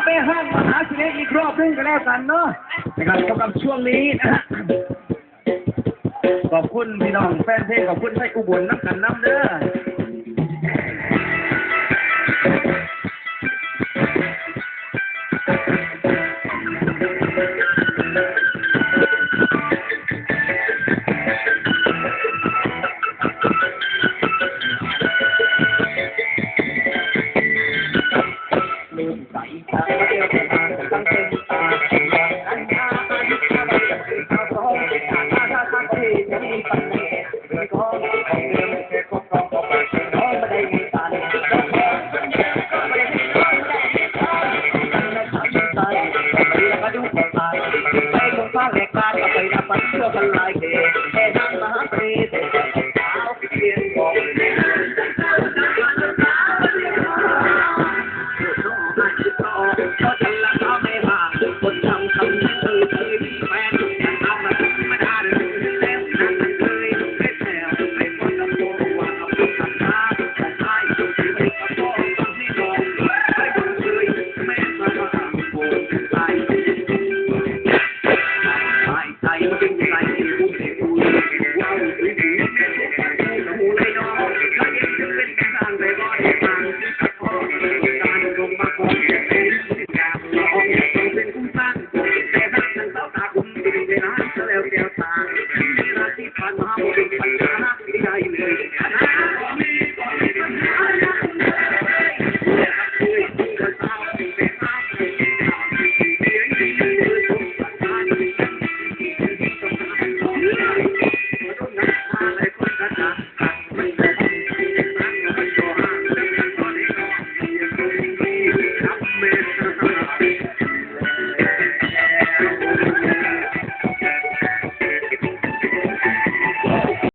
ໄປຮ້ອງມະຫາເສະເດອີກຮອບໜຶ່ງກໍແລ້ວກັນເນາະ ນະຄັບ ສຳລັບຊ່ວງນີ້ນະ ຂອບຄຸນພີ່ນ້ອງແຟນເພງ ຂອບຄຸນໄທອຸບົນນຳກັນນຳເດີ.